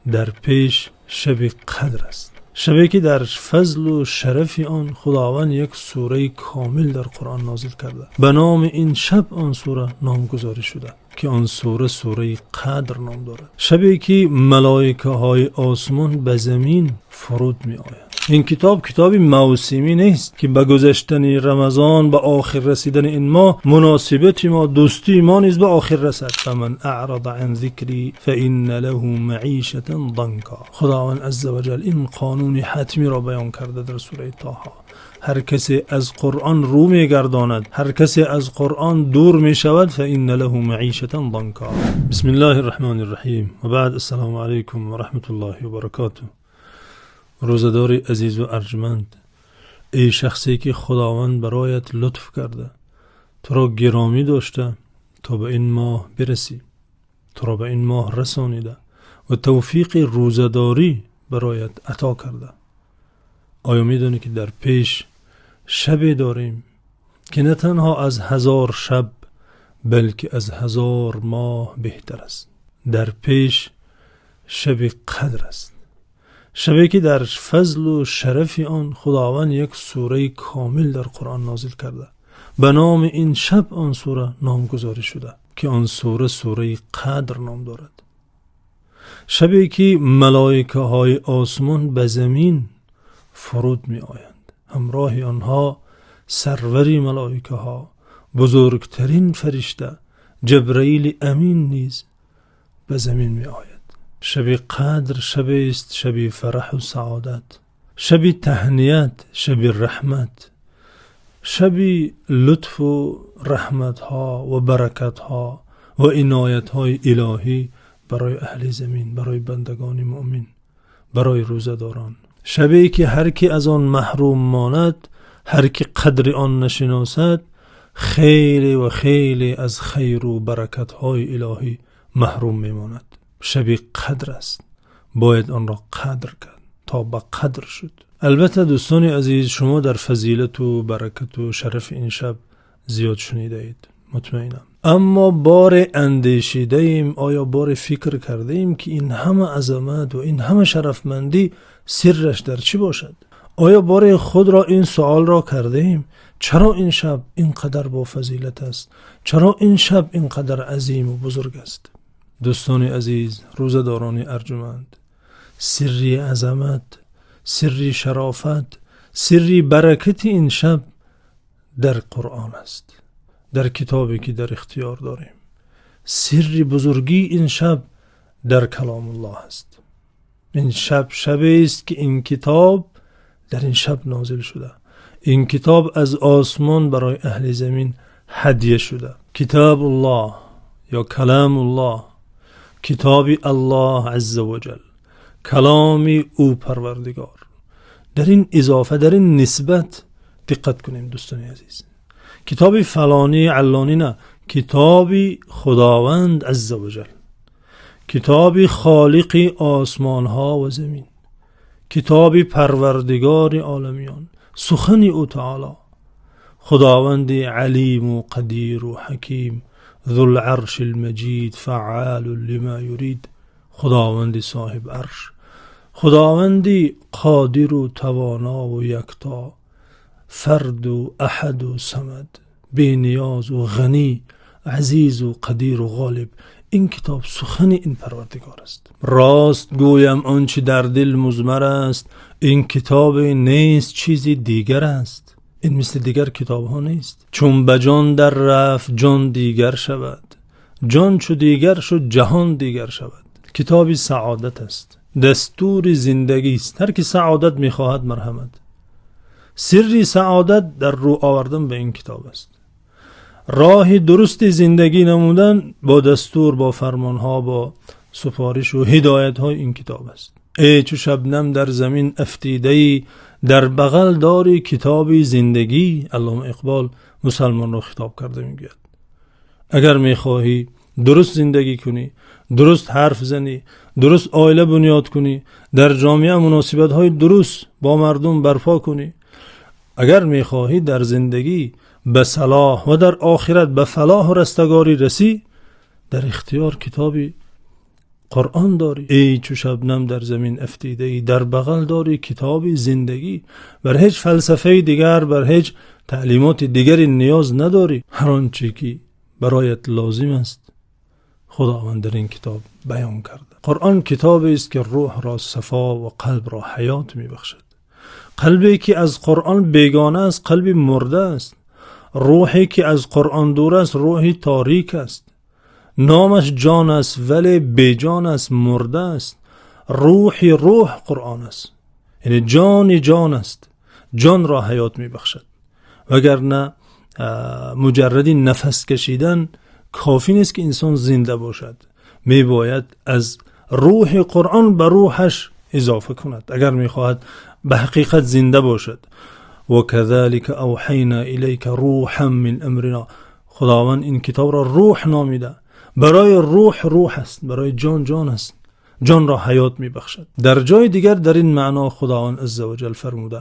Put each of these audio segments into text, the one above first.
Дар пеш шаби қадр аст, шабе ки дар фазлу шарафи он Худованд як сураи комил дар Қуръон нозил карда. Ба номи ин шаб он сура номгузорӣ шуда, ки он сура сураи Қадр ном дорад. Шабе ки малоикаҳои осмон ба замин фуруд меоянд. Ин китоб китоби мавсимӣ нест, ки ба гузаштани Рамазон, ба охир расидани ин моҳ, муносибати мо, дӯстии мо низ ба охир расад. فمن أعرض عن ذكري فإن له معيشة ضنكا. Худованд азза ва ҷал ин қонуни ҳатмиро баён карда дар сураи Тоҳо: ҳар касе аз Қуръон рӯ мегардонад, ҳар касе аз Қуръон дур мешавад, فإن له معيشة ضنكا. بسم الله الرحمن الرحيم وبعد، السلام عليكم ورحمة الله وبركاته. Рӯзадори азизу арҷманд, эй шахсе ки Худованд бароят лутф карда, туро гиромӣ дошта, то ба ин моҳ бирасӣ, туро ба ин моҳ расонида ва тавфиқи рӯзадорӣ бароят ато карда, оё медонӣ, ки дар пеш шабе дорем, ки на танҳо аз 1000 шаб, балки аз 1000 моҳ беҳтар аст? Дар пеш шаби қадр аст, шабе ки дар фазлу шарафи он Худованд як сураи комил дар Қуръон нозил карда. Ба номи ин шаб он сура номгузорӣ шуда, ки он сура сураи Қадр ном дорад. Шабе ки малоикаҳои осмон ба замин фуруд меоянд, ҳамроҳи онҳо сарвари малоикаҳо, бузургтарин фаришта Ҷабраили Амин низ ба замин меояд. Шаби Қадр шабест шаби фараҳу саодат, шаби таҳният, шаби раҳмат, шаби лутфу раҳматҳо ва баракатҳо ва иноятҳои илоҳӣ барои аҳли замин, барои бандагони мӯъмин, барои рӯзадорон. Шабе ки ҳар ки аз он маҳрум монад, ҳар ки қадри он нашиносад, хеле ва хеле аз хайру баракатҳои илоҳӣ маҳрум мемонад. Шаби Қадр аст, бояд онро қадр кард, то ба қадр шуд. Албатта, дӯстони азиз, шумо дар фазилату баракату шарафи ин шаб зиёд шунидаед, мутмаинам. Аммо боре андешидаем, оё боре фикр кардаем, ки ин ҳама азамат ва ин ҳама шарафмандӣ сирраш дар чӣ бошад? Оё боре худро ин суолро кардаем: чаро ин шаб ин қадар бофазилат аст, чаро ин шаб ин қадар азиму бузург аст? Дӯстони азиз, рӯзадорони арҷуманд, сирри азамат, сирри шарофат, сирри баракати ин шаб дар Қуръон аст, дар китобе ки дар ихтиёр дорем. Сирри бузургии ин шаб дар Каломуллоҳ аст. Ин шаб шабест, ки ин китоб дар ин шаб нозил шуда, ин китоб аз осмон барои аҳли замин ҳадя шуда. Китобуллоҳ ё Каломуллоҳ, китоби Аллоҳ азза ва ҷал, каломи ӯ Парвардигор. Дар ин изофа, дар ин нисбат диққат кунем, дӯстони азиз. Китоби фалонӣ, аллонӣ на, китоби Худованд азза ва ҷал, китоби холиқи осмонҳо ва замин, китоби Парвардигори оламиён, сухани ӯ таоло, Худованди алиму қадиру ҳаким, ذو العرش المجيد، فعال لما يريد, Худованди соҳиби арш, Худованди қодиру тавонову якто, фарду аҳаду самад, бениёзу ғанӣ, азизу қадиру ғолиб. Ин китоб сухани ин Парвардигор аст. Рост гӯям он чи дар дил музмар аст: ин китобе нест, чизи дигар аст. Ин мисли дигар китобҳо нест. Чун ба ҷон дар рафт, ҷон дигар шавад, ҷон чу дигар шуд, ҷаҳон дигар шавад. Китоби саодат аст, дастури зиндагист. Ҳар ки саодат мехоҳад, марҳамат, сирри саодат дар рӯ овардан ба ин китоб аст, роҳи дурусти зиндагӣ намудан бо дастур, бо фармонҳо, бо супоришу ҳидоятҳои ин китоб аст. Эй чу шабнам дар замин афтидаӣ, дар бағал дори китоби зиндагӣ. Аллома Иқбол мусалмонро хитоб карда мегӯяд: агар мехоҳӣ дуруст зиндагӣ кунӣ, дуруст ҳарф занӣ, дуруст оила бунёд кунӣ, дар ҷомеа муносибатҳои дуруст бо мардум барпо кунӣ, агар мехоҳӣ дар зиндагӣ ба салоҳ ва дар охират ба фалоҳу растагорӣ расӣ, дар ихтиёр китоби Қуръон дорӣ. Эй чу шабнам дар замин афтидаӣ, дар бағал дорӣ китоби зиндагӣ. Бар ҳеҷ фалсафаи дигар, бар ҳеҷ таълимоти дигаре ниёз надорӣ. Ҳар он чи ки бароят лозим аст, Худованд дар ин китоб баён кардааст. Қуръон китобест ки рӯҳро сафо ва қалбро ҳаёт мебахшад. Қалбе ки аз Қуръон бегона аст, қалби мурда аст. Рӯҳе ки аз Қуръон дур аст, рӯҳи торик аст. Номаш ҷон аст, вале беҷон аст, мурда аст. Рӯҳи рӯҳ Қуръон аст, яъне ҷони ҷон аст, ҷонро ҳаёт мебахшад. Вагарна муҷаррад нафас кашидан кофӣ нест, ки инсон зинда бошад. Мебояд аз рӯҳи Қуръон ба рӯҳаш илова кунад, агар мехоҳад ба ҳақиқат зинда бошад. وكذلك أوحينا إليك روحا من أمرنا. Худованд ин китобро рӯҳ номида. Барои рӯҳ рӯҳ аст, барои ҷон ҷон аст, ҷонро ҳаёт мебахшад. Дар ҷои дигар дар ин маъно Худованд عز وجل фармуда: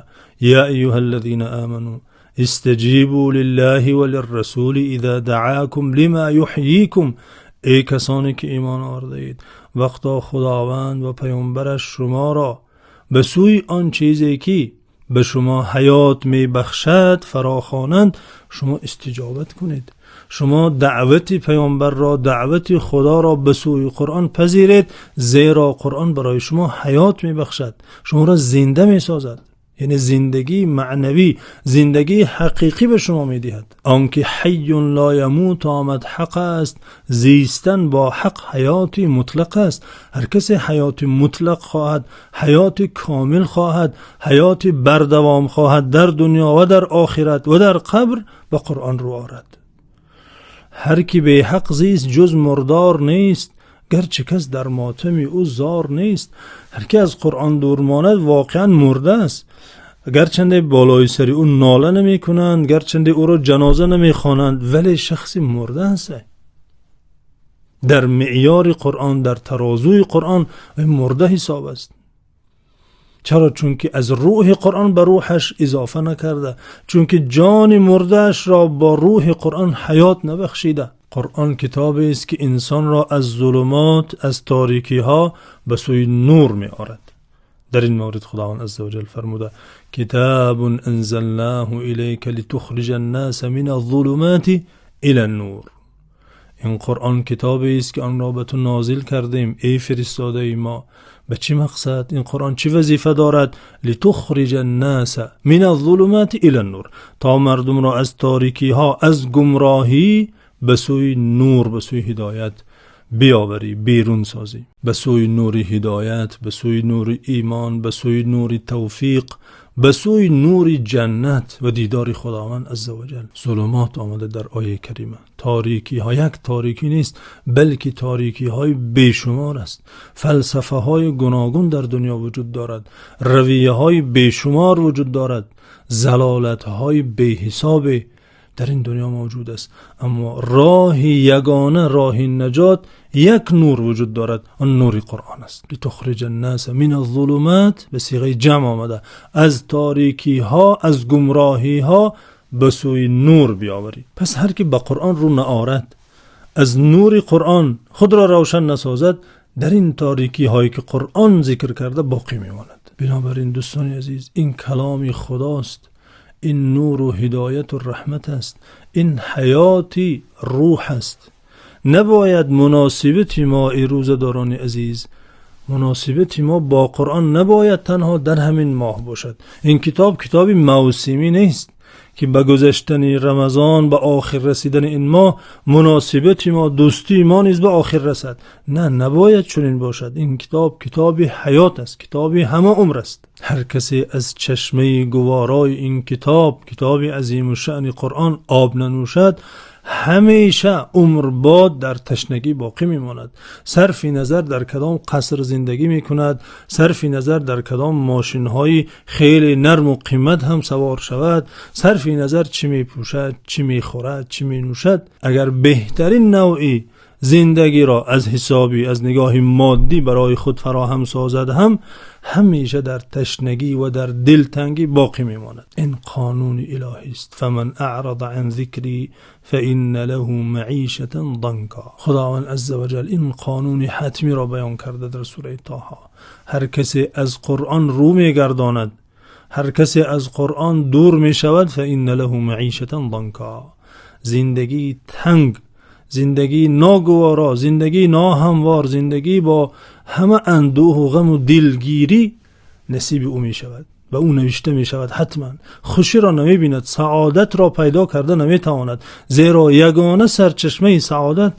يا أيها الذين آمنوا استجيبوا لله وللرسول إذا دعاكم لما يحييكم. Эй касоне ки имон овардаед, вақто Худованд ва паёмбараш шуморо ба сӯи он чизе ки ба шумо ҳаёт мебахшад фарохонанд, шумо истиҷобат кунед. Шумо даъвати паёмбарро, даъвати Худоро ба сӯи Қуръон пазиред, зеро Қуръон барои шумо ҳаёт мебахшад, шуморо зинда месозад, яъне зиндагии маънавӣ, зиндагии ҳақиқӣ ба шумо медиҳад. Он ки حي لا يموت омад ҳақ аст. Зистан бо ҳақ ҳаёти мутлақ аст. Ҳар касе ҳаёти мутлақ хоҳад, ҳаёти комил хоҳад, ҳаёти бардавом хоҳад дар дунё ва дар охират ва дар қабр, ба Қуръон рӯ орад. Ҳар ки беҳақ зист, ҷуз мурдор нест, гарчи кас дар мотами ӯ зор нест. Ҳар ки аз Қуръон дур монад, воқеан мурда аст. Гарчанде болои сари ӯ нола намекунанд, гарчанде ӯро ҷаноза намехонанд, вале шахси мурда аст. Дар меъёри Қуръон, дар тарозуи Қуръон мурда ҳисоб аст. Чаро? Чунки аз рӯҳи Қуръон ба рӯҳаш илова накарда, чунки ҷони мурдаашро бо рӯҳи Қуръон ҳаёт набахшида. Қуръон китобест ки инсонро аз зулумот, аз торикиҳо ба сӯи нур меорад. Дар ин маврид Худованд عز وجل фармуда: كتاب أنزلناه إليك لتخرج الناس من الظلمات إلى النور. Ин Қуръон китобест ки онро ба ту нозил кардем, эй фиристодаи мо. Ба чӣ мақсад? Ин Қуръон чӣ вазифа дорад? لتخرج الناس من الظلمات إلى النور. То мардумро аз торикиҳо, аз гумроҳӣ ба сӯи нур, ба сӯи ҳидоят биёварӣ, берун созӣ, ба сӯи нури ҳидоят, ба сӯи нури имон, ба сӯи нури тавфиқ, ба сӯи нури ҷаннат ва дидори Худованд عز وجل. Зулумот омада дар ояи карима. Торикиҳо як торикӣ нест, балки торикиҳои бешумор аст. Фалсафаҳои гуногун дар дунё вуҷуд дорад, равияҳои бешумор вуҷуд дорад, залолатҳои беҳисобе дар ин дунё мавҷуд аст, аммо роҳи ягона, роҳи наҷот, як нур вуҷуд дорад, он нури Қуръон аст. لتخرج الناس من الظلمات ба сиғаи ҷамъ омада, аз торикиҳо, аз гумроҳиҳо ба сӯи нур биёварӣ. Пас ҳар ки ба Қуръон рӯ наорад, аз нури Қуръон худро равшан насозад, дар ин торикиҳое ки Қуръон зикр карда боқӣ мемонад. Бинобар ин, дӯстони азиз, ин каломи Худост, ин нуру ҳидояту раҳмат аст, ин ҳаёти рӯҳ аст. Набояд муносибати мо, эй рӯзадорони азиз, муносибати мо бо Қуръон набояд танҳо дар ҳамин моҳ бошад. Ин китоб китоби мавсимӣ нест, ки ба гузаштани Рамазон, ба охир расидани ин моҳ муносибати мо, дӯстии мо низ ба охир расад. На, набояд чунин бошад. Ин китоб китоби ҳаёт аст, китоби ҳама умр аст. Ҳар касе аз чашмаи гуворои ин китоб, китоби азиму шаъни Қуръон, об нанӯшад, ҳамеша умрбод дар ташнагӣ боқӣ мемонад, сарфи назар дар кадом қаср зиндагӣ мекунад, сарфи назар дар кадом мошинҳои хеле нарму қимат ҳам савор шавад, сарфи назар чӣ мепӯшад, чӣ мехӯрад, чӣ менӯшад. Агар беҳтарин навъи Зиндагиро аз ҳисобе аз нигоҳи моддӣ барои худ фароҳам созад ҳам, ҳамеша дар ташнагӣ ва дар дилтангӣ боқӣ мемонад. Ин қонуни илоҳӣ аст. فمن أعرض عن ذكري فإن له معيشة ضنكا. Худованд азза ва ҷалл ин қонуни ҳатмиро баён карда дар сураи Тоҳо. Ҳар касе аз Қуръон рӯ мегардонад, ҳар касе аз Қуръон дур мешавад, فإن له معيشة ضنكا, зиндагии танг, зиндагии ногувора, зиндагии ноҳамвор, зиндагӣ бо ҳама андӯҳу ғаму дилгирӣ насиби ӯ мешавад, ба ӯ навишта мешавад. Ҳатман хуширо намебинад, саодатро пайдо карда наметавонад, зеро ягона сарчашмаи саодат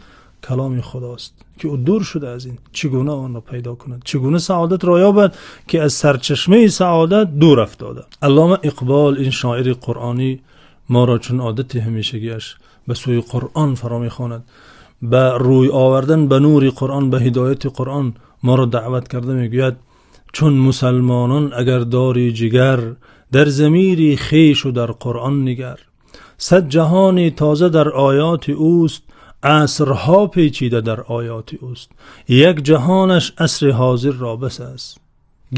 каломи Худост, ки ӯ дур шуда аз ин. Чӣ гуна онро пайдо кунад? Чӣ гуна саодатро ёбад, ки аз сарчашмаи саодат дур афтода? Аллома Иқбол, ин шоири қуръонӣ, моро чун одати ҳамешагиаш ба сӯи Қуръон фаро мехонад, ба рӯй овардан ба нури Қуръон, ба ҳидояти Қуръон моро даъват карда мегӯяд: «Чун мусалмонон агар дори ҷигар, дар замири хешу дар Қуръон нигар. Сад ҷаҳони тоза дар оёти ӯст, асрҳо печида дар оёти ӯст. Як ҷаҳонаш асри ҳозир ро бас аст,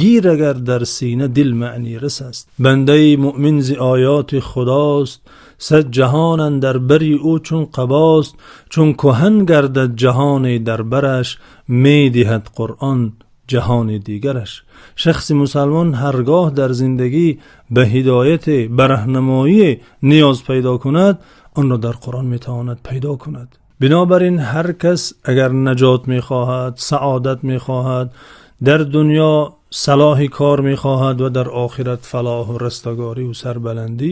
гир агар дар сина дил маънӣ рас аст. Бандаи мӯъмин зи оёти Худост, сад ҷаҳон андар бари ӯ чун қабост. Чун кӯҳан гардад ҷаҳоне дар бараш, медиҳад Қуръон ҷаҳони дигараш». Шахси мусалмон ҳаргоҳ дар зиндагӣ ба ҳидоят, ба раҳнамоӣ ниёз пайдо кунад, онро дар Қуръон метавонад пайдо кунад. Бинобар ин ҳар кас агар наҷот мехоҳад, саодат мехоҳад, дар дунё салоҳи кор мехоҳад ва дар охират фалоҳу растагорӣ ва сарбаландӣ,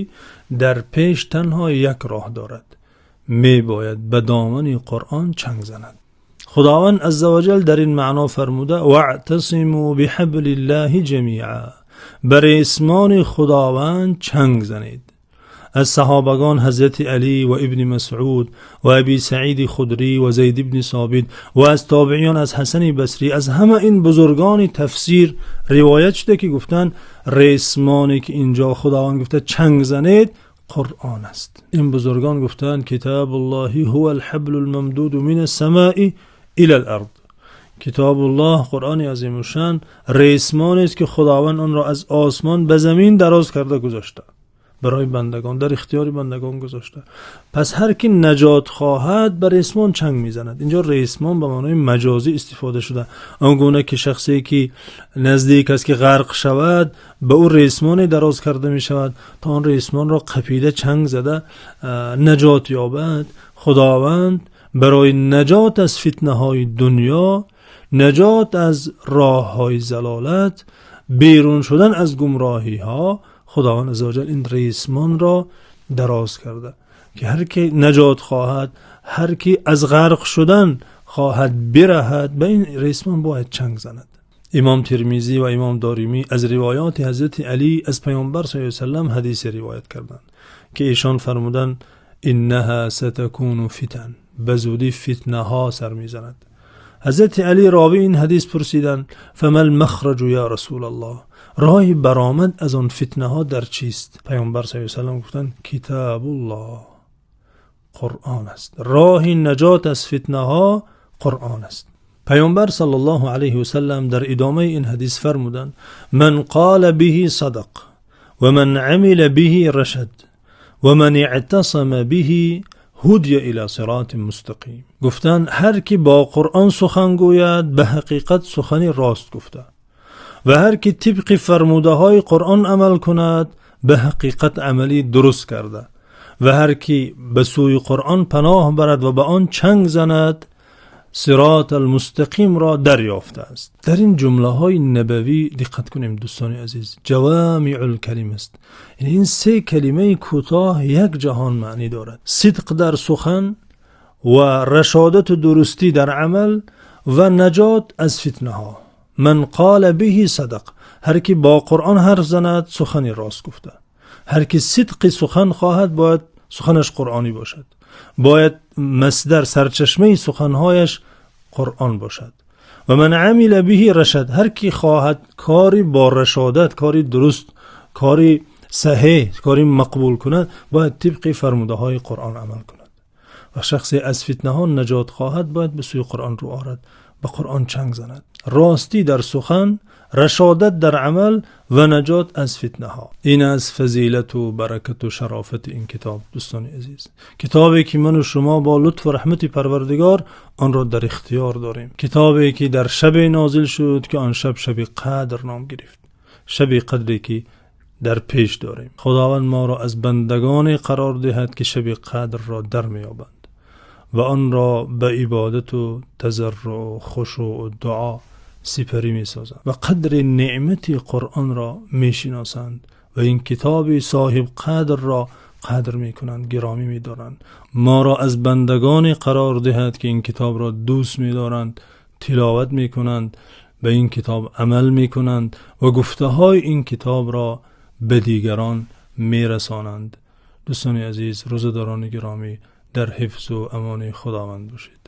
дар пеш танҳо як роҳ дорад: мебояд ба домани Қуръон чанг занад. Худованд азза ва ҷал дар ин маъно фармуда: واعتصموا بحبل الله جميعا, ба ресмони Худованд чанг занед. Аз саҳобагон ҳазрати Алӣ ва Ибни Масъуд ва Абӣ Саиди Худрӣ ва Зайд ибни Собит ва аз тобеъиён аз Ҳасани Басрӣ, аз ҳама ин бузургони тафсир ривоят шуда, ки гуфтанд ресмоне ки инҷо Худованд гуфта чанг занед, Қуръон аст. Ин бузургон гуфтанд: كتاب الله هو الحبل الممدود من السماء إلى الأرض. كتاب الله, Қуръони азимушшан, ресмонест, ки Худованд онро аз осмон ба замин дароз карда гузошта, барои бандагон дар ихтиёри бандагон гузошта. Пас ҳар ки наҷот хоҳад, ба ресмон чанг мезанад. Инҷо ресмон ба маънои маҷозӣ истифода шуда. Он гуна ки шахсе ки наздик аст ки ғарқ шавад, ба ӯ ресмоне дароз карда мешавад, то он ресмонро қапида, чанг зада, наҷот ёбад. Худованд барои наҷот аз фитнаҳои дунё, наҷот аз роҳҳои залолат, берун шудан аз гумроҳиҳо, Худованд азза ва ҷал ин ресмонро дароз карда, ки ҳар ки наҷот хоҳад, ҳар ки аз ғарқ шудан хоҳад бираҳад, ба ин ресмон бояд чанг занад. Имом Термизӣ ва имом Доримӣ аз ривоёти ҳазрати Алӣ аз Паёмбар саллаллоҳу алайҳи васаллам ҳадисе ривоят карданд, ки эшон фармуданд: إنها ستكون فتن, ба зудӣ фитнаҳо сар мезанад. Ҳазрати Алӣ, ровии ин ҳадис, пурсиданд: فما المخرج يا رسول الله? Роҳи баромад аз он фитнаҳо дар чист? Паёмбар саллаллоҳу алайҳи васаллам гуфтанд: كتاب الله, Қуръон аст. Роҳи наҷот аз фитнаҳо Қуръон аст. Паёмбар саллаллоҳу алайҳи васаллам дар идомаи ин ҳадис фармуданд: من قال به صدق ومن عمل به رشد ومن اعتصم به هدي إلى صراط مستقيم. Гуфтанд: ҳар ки бо Қуръон сухан гӯяд, ба ҳақиқат сухани рост гуфта, ва ҳар ки тибқи фармудаҳои Қуръон амал кунад, ба ҳақиқат амали дуруст карда, ва ҳар ки ба сӯи Қуръон паноҳ барад ва ба он чанг занад, сироти мустақимро дарёфтааст. Дар ин ҷумлаҳои набавӣ диққат кунем, дӯстони азиз, جوامع الكلم аст. Ин се калимаи кӯтоҳ як ҷаҳон маънӣ дорад: сидқ дар сухан ва рашодату дурустӣ дар амал ва наҷот аз фитнаҳо. من قال به صدق, ҳар ки бо Қуръон ҳарф занад, сухани рост гуфта. Ҳар ки сидқи сухан хоҳад, бояд суханаш қуръонӣ бошад, бояд масдар, сарчашмаи суханҳояш Қуръон бошад. ومن عمل به رشد, ҳар ки хоҳад кори бо рашодат, кори дуруст, кори саҳеҳ, кори мақбул кунад, бояд тибқи фармудаҳои Қуръон амал кунад. Ва шахсе аз фитнаҳо наҷот хоҳад, бояд ба сӯи Қуръон рӯ орад, ба Қуръон чанг занад. Ростӣ дар сухан, рашодат дар амал ва наҷот аз фитнаҳо. Ин аз фазилат ва баракат ва шарофати ин китоб, дӯстони азиз. Китобе ки ман ва шумо бо лутфу раҳмати Парвардигор онро дар ихтиёр дорем. Китобе ки дар шабе нозил шуд, ки он шаб Шаби Қадр ном гирифт. Шаби Қадре ки дар пеш дорем. Худованд моро аз бандагоне қарор диҳад, ки Шаби Қадрро дармеёбанд ва онро ба ибодат ва тазарруъ ва хушӯъ ва дуо сипарӣ месозанд ва қадри неъмати Қуръонро мешиносанд ва ин китоби соҳибқадрро қадр мекунанд, гиромӣ медоранд. Моро аз бандагоне қарор диҳад, ки ин китобро дӯст медоранд, тиловат мекунанд, ба ин китоб амал мекунанд ва гуфтаҳои ин китобро ба дигарон мерасонанд. Дӯстони азиз, рӯзадорони гиромӣ, дар ҳифзу амони Худованд бошед.